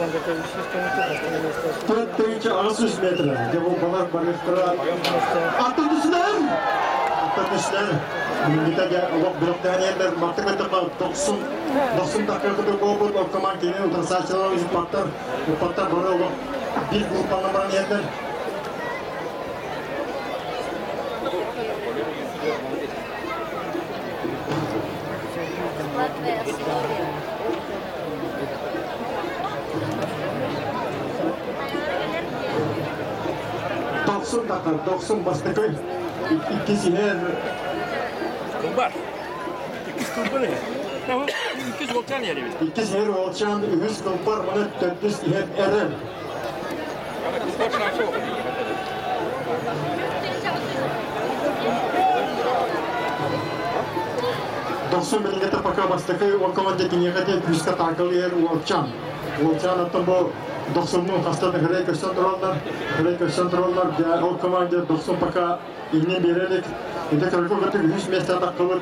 4 800 метр. Дьэ бу балар барыахтара. Аттан түсүлэр! Аттан түсүлэр. Билиҥҥитэ дьэ олох бөлөхтөөн иһэллэр. Мартык өттөххө дохсун дохсун таххыахыты буолбут оккоман кини утарсааччылар ыппаттар. Ыппаттар бары олох биир группанан баран иһэллэр. Дохсун таххар, дохсун бастакы иккис иһэр. Кылбар. Иккис кылбар иһэр. Иккис уолчаан иһэр эбит. Иккис иһэр уолчаан, үһүс кылбар, уонна төрдүс иһэр эрэл. Кылбар шансы Дохсун билиҥҥитэ пока бастакы уон команда киниэхэ диэн күүскэ таакыл иһэр уолчаан. Уолчаан оттон бу Дохсуннуун хаста да хырай көрсөн тураллар, хырай көрсөн тураллар. Дьэ, ол команда Дохсун пока иннин биэрэ илик. Ити көргө көтүг үһүс миэстэ таххыбыт.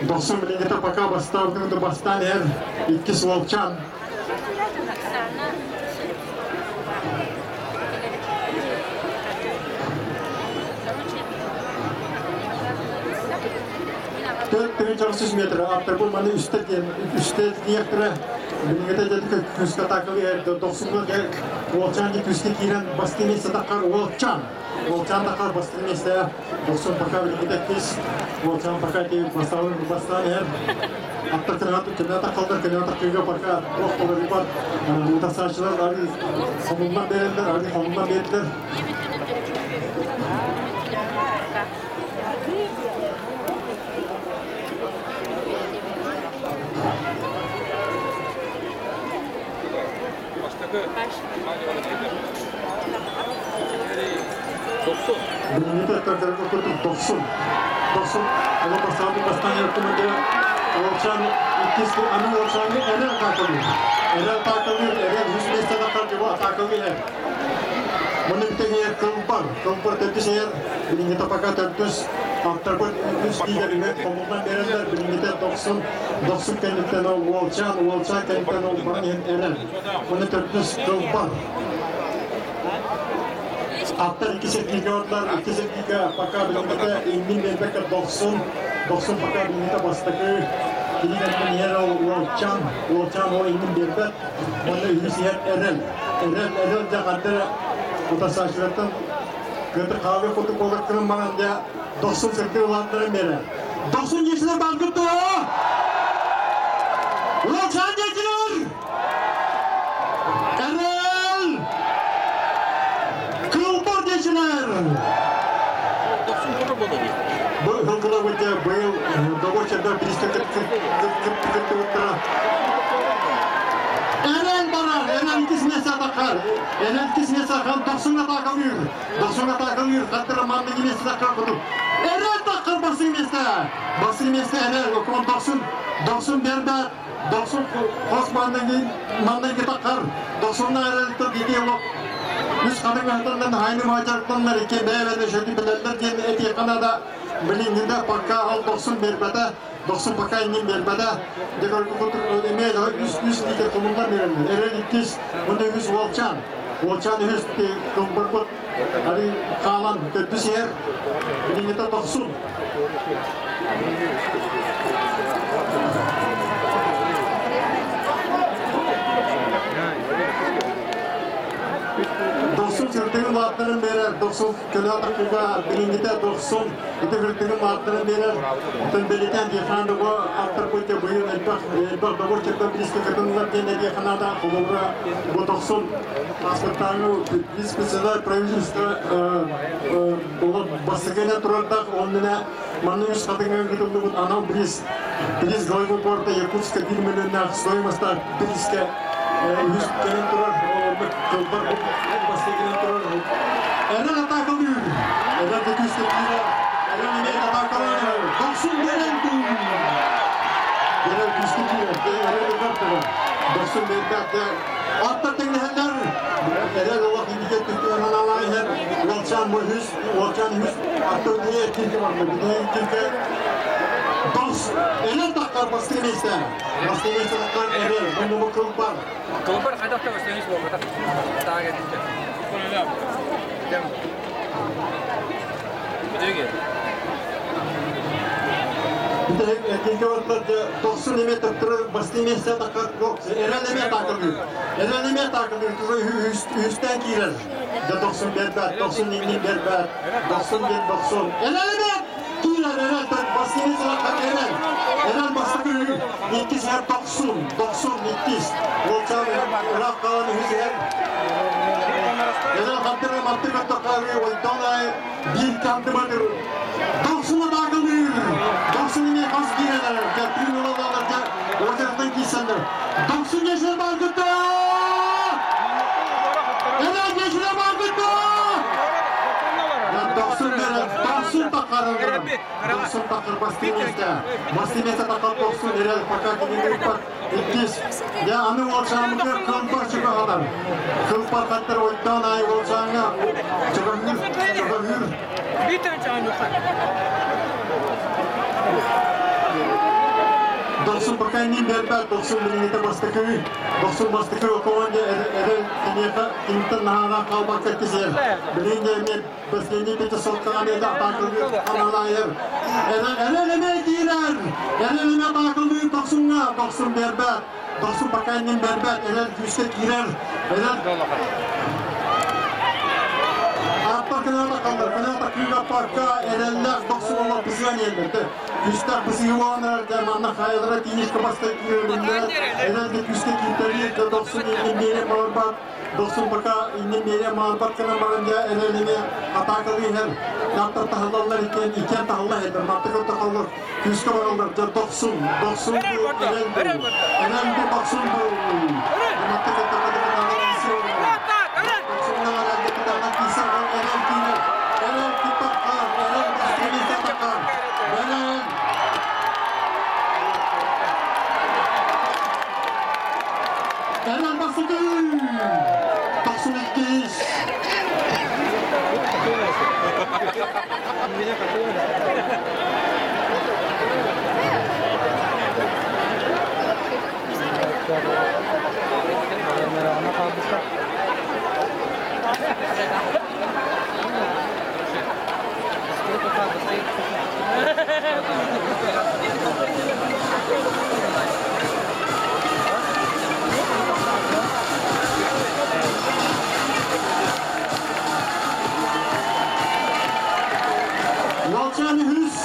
Дохсун билиҥҥитэ пока бастаабытын бастаан иһэр иккис уолчаан. 4 300 метр аттарбын маны үстэ диэн үстэ диэхтэрэ билиҥҥитэ дьэ күүскэ атаакалыы эрдэ дохсунга уолчаан дьэ күүскэ киирэн бастыы миэстэ таххар уолчаан уолчаан таххар бастыы миэстэ дохсун пока билиҥҥитэ иккис уолчаан пока бастаан бастаан иһэр Аттар көнө таххаллар көнө таххыыга пока туох толоруйбат утарсааччылар арыы хомуллан биэрэллэр арыы хомуллан биэрдилэр. Бастакы Дохсун. Билиҥҥитэ көрдөргө курдук дохсун. Дохсун олох бастаабыт бастаан эртимэгэ Олчан иккис аны Олчаны эрэл атаакалыыр. Эрэл атаакалыыр, эрэл үс миэстэни харгыбы атаакалыыр. Мұны бүтегер кылбар, кылбар төрдүс эр, билиҥҥитэ пока төрдүс, аттарбыт үс лидеринен хомулдан береллер, билиҥҥитэ дохсун, дохсун кэнниттэн ол Уолчаан, Уолчаан кэнниттэн ол баран иһэн эрэл. Мұны төрдүс кылбар. Аттар икки сэргигэ орлар, икки сэргигэ пока билиҥҥитэ иннин биэрбэккэ дохсун, дохсун пока билиҥҥитэ бастакы кини кэнниттэн иһэр ол Уолчаан, Уолчаан ол иннин биэрбэт, уонна үһүс иһэр эрэл. Эрэл, эрэл дьэ ханна утарсааччылартан кыатыр хаалыы курдук буолар кырын баран дьэ дохсун сырдыы улааттарын биэрэр. Дохсун дьиэсилэр бааргыт дуо? Уолчаан диэкилэр! Эрэл! Кылбар диэчилэр! Дохсун туру болор. Бу хылгыла быйыл быйыл добочердар биристе кыттыбыттара. Эрэл барар, эрэл иккис миэстэ таххар. Эрэл иккис миэстэ таххар, дохсуҥҥа таакалыыр. Дохсуҥҥа таакалыыр, хаттара манныгы миэстэ таххар курдук. Эрэл таххар басыы миэстэ. Басыы миэстэ эрэл, окуон дохсун. Дохсун бербэт, дохсун хос манныгы манныгы таххар. Дохсунна эрэл тур дии олох. Үс хатыҥ аһытаннан хайны маачарктаннар икки бэйэлэрин шөтү билэллэр диэн этиэххэ наада. Билиҥҥитэ пока ол дохсун бербэтэ. Дохсун пока иннин биэрбэтэ. Дьэ көргө эмиэ үс үс литр хомуллан биэрэллэр. Эрэл иккис, уонна үһүс уолчаан. Уолчаан үһүс кылбарбыт арый хаалан төрдүс иһэр. Билиҥҥитэ дохсун. Дохсун сырдыгын улааттарын биэрэр, дохсун көлө атакыга билиҥҥитэ дохсун ити сырдыгын улааттарын биэрэр. Оттон бэлиэтээн диэхаан бу аттарбыт быйыл элбэх элбэх добор чертан бириискэ кытыннылар диэн этиэхэ холобура бу дохсун ааспыттааҥы вице-председатель правительства олох бастакына турардаах оннуна манна үс хатыҥҥа ыытыллыбыт анал бириис бириис главы порта Якутска 1 миллионнаах стоимостаах бириискэ үһүс кэлэн турар оннук кылбар бастакынан турар эрэл атаакалыыр эрэл да күүскэ киирэр эрэл эмиэ атаакалаан дохсун берен эрэл күүскэ киирэр эрэл ыгар турар дохсун бербэт аттар тэҥнэһэллэр эрэл олох иннигэр түстүгэр аналаан иһэр уолчаан. Олчан bu hüs, Олчан hüs, аттыр не килге бар, не килге. Дос, Эрэл таххар бастыҥ миэстэ. Бастыҥ миэстэ таххар Эрэл, бу бу Кылбар. Кылбар хайдах да өстөнүс буолбатах. Таа кэлбитэ. Бүтүгү. Килге баттар 90 метр бастыҥ миэстэ таххар, Эрэл эме такылыр. Эрэл эме такылыр, үстен кирер. 90 бербет, 90 инни бербет, 90 бер 90. Эрэл эме кирер, Эрэл бастыҥ миэстэ таххар Эрэл. Эрэл бастыкы иккис her 90, 90 иккис. Олчан ыраах калан үһүс эр. Эрэл хаттыра маттыга тақары ойдонай bir кандымадыр. 90 дагылыр. 90 име хас кирелер. Түйін олалар ортадан кийсендер. 90 geçer баргыта. Эрэл geçer баргыта. 90 берер, 90 тақар. 90 тақыр басты месте. Басты месте тақар 90 Эрэл пока кенен бар. Иккис. Я аны олчамыкы кылпар чыга алар. Кылпар каттар ойттан ай олчаңа чыгыр, чыгыр. Bir tane çağın yok. 90 пока не бербет, 90 билиңите бастыкы. 90 бастыкы окуанге эрел кинеха кинтен нахана калбакка кисер. Билинге мен баскени бите соткан эде атакылы каналайыр. Эрел эрел эме кирер. Эрел эме атакылы 90-га 90 бербет. 90 пока не бербет, эрел күскө кирер. Эрел Аппа кыната kaldır, кыната кыга парка эреллер 90 ола бызган елдерdi. Күстер бызгы де манна хайдара тинишке баста кирер. Эрелде күске киртери 90 елден бере барбат. 90 пока инне бере марбат кына барында эрелине атакылы хер. Яттар тахаллар икен, икен тахалла хер. Маттыгы тахаллар күске баралар. 90, 90 bu erel bu. Erel bu 90 bu. Маттыгы тахаллар Erel basıldı. 92. Yalçın Hüs.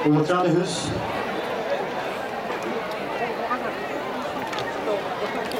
Улчан Hüs.